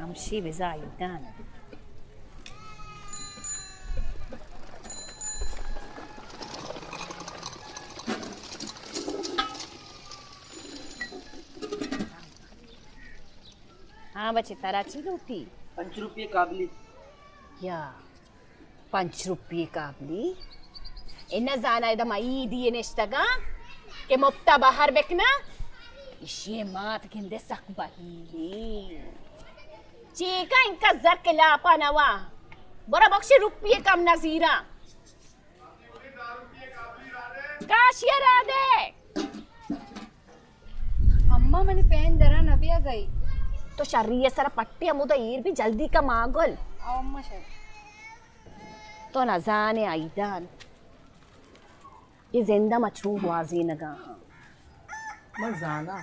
ہمشی بزاں ایدان۔ ہاں بچے، ترا چی لوٹی؟ پنچ روپیے قابلی۔ یا، پنچ روپیے قابلی؟ اے نہ زانا ادا ما عیدی نشتگاں کہ مپتا بہر بکناں؟ اشی مات گندے سک بہیلی۔ چیکا انکا زر کے لاپا نوا۔ برا بخشی روپیے کم نزیرا۔ کاشی را دے۔ اماں منی پین درا نہ بیا گئی۔ تو شری ء سرا پٹے ہمودا ایر بی، جلدی کا ماگل۔ او اماں شر۔ تو نزانے ایدان، اے زند ء ما چون گوازینگا ہاں۔ من زاناں،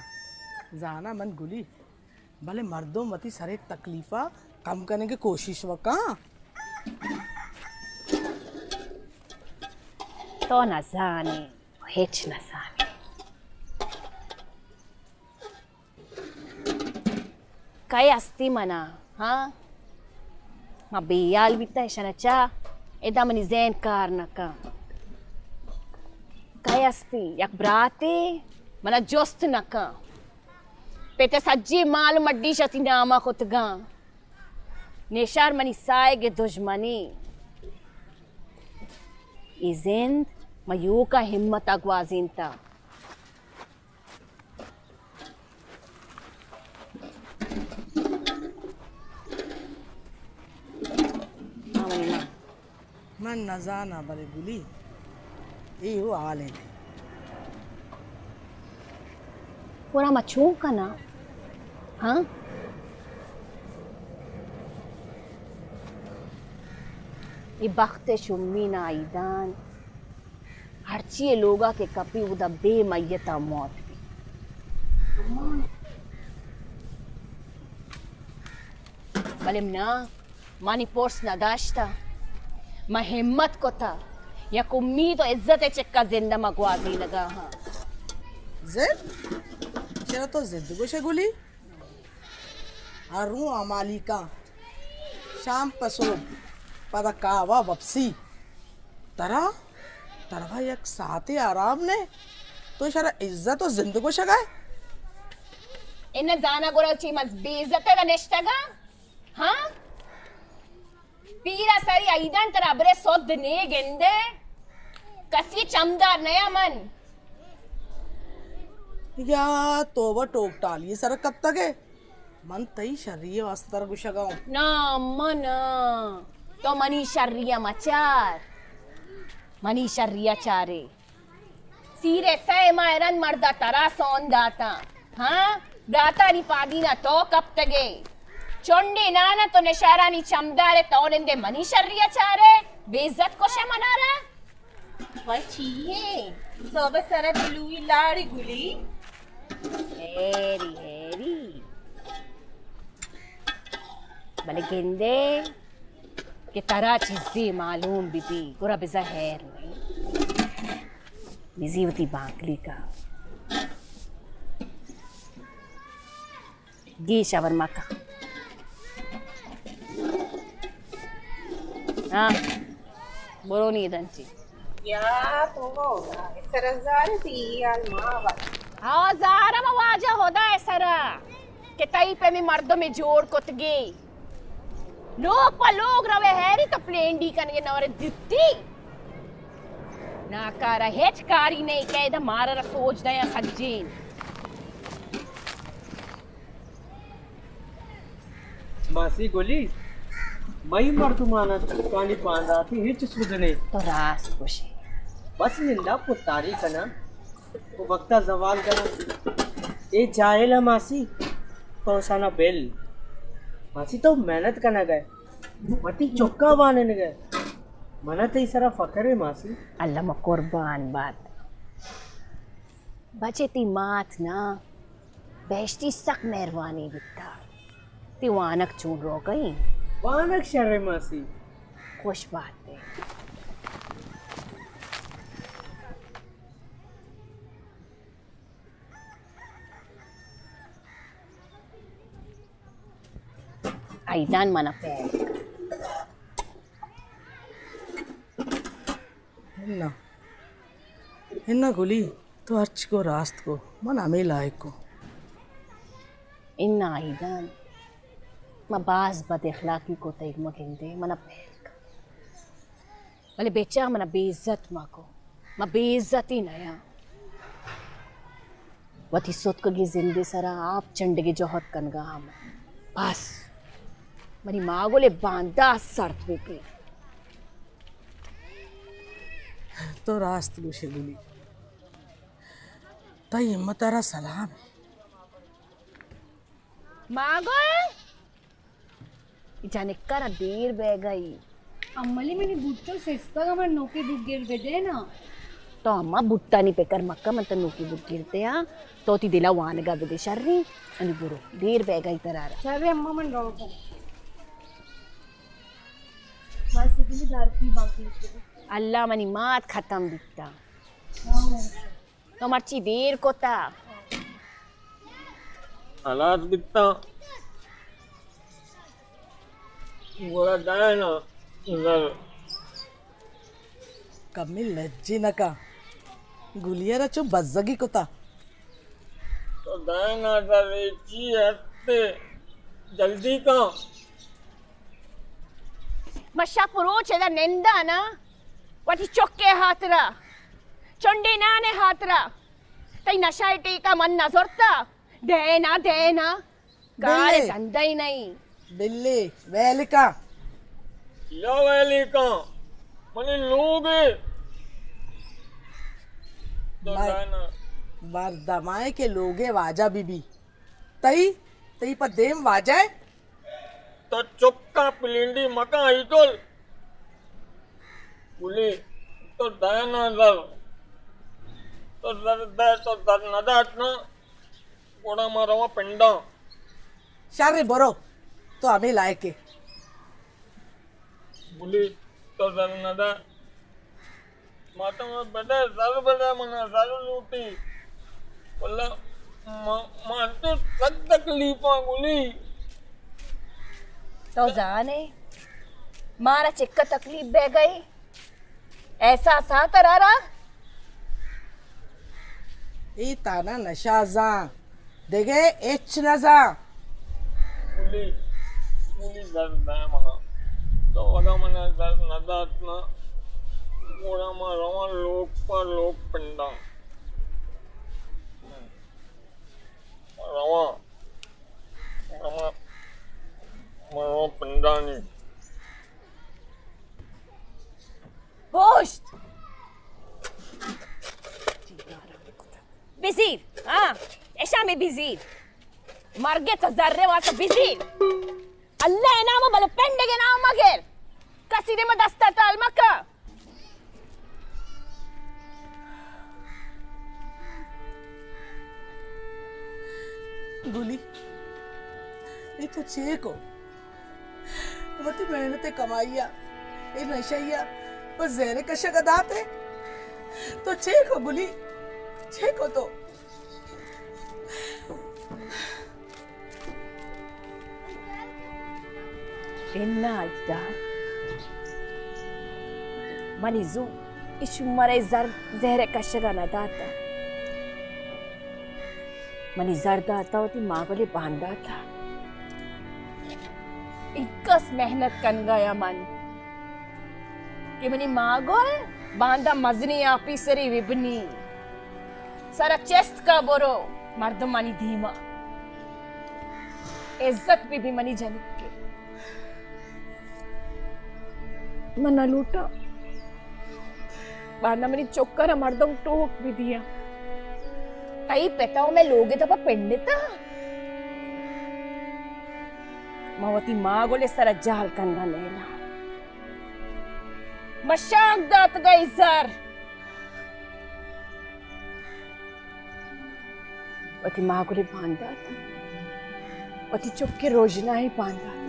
زاناں من گلی، بلے مردم وتی سرے تکلیفا کم کنگے کوشش وکاں۔ تو نزانے۔ ہچ نہ زانے۔ کئے ہستی منا، ہاں؟ ما بے حال بیتا، اشانا چا ادا منی ذہن کار نہ کن۔ کئے ہستی؟ یک براتے منا جست نہ کن۔ پت ء سجی مال مڈی شتی ناما کتگاں۔ نشار منی ساہگ ء دژمنے۔ اے زند ما یوکا ہمت ء گوازینتا۔ آ منی ماں۔ من نزاناں، بلے گلی، اے ہو حال انت۔ گڑا ما چون کناں؟ ہاں؟ اے بخت ء شومی ناہیدان، ہرچی اے لوگا کہ کپی، اودا بے میتا موت بی۔ بلے نا، منی پرس نداشتہ۔ من ہمت کتہ، یک امید و عزت ء چکا زندہ من گوازینگا ہاں۔ زند؟ چرا تو زند گوشے گلی؟ ہر رو امالیکاں، شام پہ صبح، پدا کاوا وپسی۔ ترا، ترا یک ساعتے آرام نے، تو شرا عزت و زند گوشگا ہے؟ انہ زانا گڑا چی مز بے عزت نشتگا؟ ہاں؟ پیرا سری عیدان ترا برے سود نے گندے۔ کسی چمدار نیا من۔ یا توبہ، ٹوک ٹالی سر کپتگے۔ من تئی شری واسطہ ترا گوشگا ہوں۔ نا من، تو منی شری مچار۔ منی شری چارے۔ سیر ء سئے ماہ رند مردا ترا سون داتاں۔ ہاں؟ براتانی پادینا تو کپتگے۔ چنڈے نانا تو نشارانی چمدارے، تو نندے منی شری ء چارے۔ بے عزت کشے منارا۔ وای چی ہے؟ صبح سر بلوی لاڑی گلی۔ Harry, Harry. بلے گندے۔ کہ ترا چیزے معلوم بہ بی، گڑا بزاں ہیر نئیں۔ بزی وتی بانکلی کا۔ گیش ہبر مکن۔ ہاں، برو نی دنچی۔ یا تو ہدا، سر زار تی یار ما۔ ہاں، زارم واجہ ہدا سرا کہ تئی پہ می مردم جوڑ کتگی۔ لوگ پہ لوگ روے ہیری تو پلینڈی کنگے نورے دتی۔ ناکارا ہچ کاری نئیں کہ ادا مارا را سوج دیا سجین۔ ماسی گلی، مئی مردمانا چکانی بانداتی ہچ سود نئیں۔ تو راست گوشے۔ بس نندا پتاری کنا۔ او وقتا زوال کناں۔ اے جاہل ء ماسی، تو اشانا بل۔ ماسی تو محنت کنگ ء، وتی چکا وانینگ ء۔ من ء تئی سرا فخر ء ماسی۔ اللہ ما قربان بات۔ بچے تی مات نا بہشتی سک مہروانی بیتا۔ تی وانگ چون روگئی؟ وانگ شر ء ماسی۔ خوش بات ئے۔ ایدان منا پہل۔ انا، انا گلی، تو ہرچی کو راست کو، من ہمے لائق کو۔ انا ایدان، ما باز بد اخلاقی کو تئیگ مگندے، منا پہل کن۔ بلے بچار منا بے عزت مکو، ما بے عزتی نیاں۔ وتی ستکگیں زندے سرا آپ چنڈگے جہد کنگا ہم۔ بس منی ماگلے باندات سرد بہ بی۔ تو راست گوشے گلی، تئی ہمت ء را سلام۔ ماگل! جنکا را دیر بیگئی۔ املی منی بوٹو سستگ، من نوکی بوٹ گر بدے نا۔ تو اما بوٹانی پکر مکہ، من تو نوکی بوٹ گر دے ہاں۔ تو تی دلا وانگا بدے شری۔ انی برو، دیر بیگئی ترارا۔ شر اما من رو کو۔ بس اتنی دار کی باقی۔ اللہ منی مات ختم بیتا۔ تو مرچی دیر کتا۔ ہلاس بیتاں۔ گڑا دائنا زر۔ کمی لجی نکا۔ گلیا را چو بزگی کتا۔ تو دائنا زر، اے چی ہستے؟ جلدی کن۔ ما شپ روچ ادا ننداں نا، وتی چکے ہاترا، چنڈے نانے ہاترا۔ تئی نشہ ء ٹیکا من نہ زرتا۔ دینا، دینا۔ کار بلے۔ دندئی نہیں۔ بلے، ویلکا۔ یا ویلکا۔ منی لوگ ء۔ تو مر-، زانا۔ مردمائے کہ لوگ ء واجہ بی بی۔ تئی، تئی پہ دیم واجہ ء۔ تو چکا پلینڈی مکن ایدل۔ گلی، تو دئے نا زر۔ تو زر دئے، تو زر نہ دات نا، گڑا ما رواں پنڈاں۔ شر برو، تو ہمے لائق ئے۔ گلی، تو زر نہ دئے۔ ماتم بدے، زر بدے، منا زر لوٹی۔ واللہ ما، ما انچو سک تکلیفاں گلی۔ تو زانے، مارا چکا تکلیف بہ گئی۔ احساس آ ترارا؟ اے تانا نشہ زان۔ دگہ ہچ نہ زان۔ گلی، گلی زر دئے منا۔ تو اگاں منا زر نہ دات نا، گڑا ما رواں لوگ پہ لوگ پنڈاں۔ رواں۔ رواں۔ ما رواں پنڈانی۔ پشت! بزیر، ہاں، اشاں بزیر۔ مرگے تو زرے واسطہ بزیر۔ اللہ ء نام ء بلے پنڈگ ء نام مگر۔ کسی دیم ء دست ء ٹال مکن۔ گلی، اے تو چے کو؟ وتی محنت ء کمائی ء اے نشئی ء پہ زہر کشگ ء دات ئے۔ تو چے کو گلی؟ چے کو تو؟ انا اجداد، منی زو اش مرے زر زہر کشگا نہ داتا۔ منی زر داتا وتی ماگلے بانداتا۔ انکس محنت کنگا یا من کہ منی ماگل باندا مزنی آفیسری ببنی۔ سرا چست کا برو مردمانی دیما۔ عزت بی بی منی جنک کے۔ من نہ لوٹاں باندا منی چکر مردم ٹوک بی دیا۔ تئی پتا و میں لوگے تپا پنڈتا۔ ما وتی ماگلے سرا جہل کنگا نیلا۔ مشاک داتگا ای زر۔ وتی ماگلے باندات، وتی چکے روژنائے باندات۔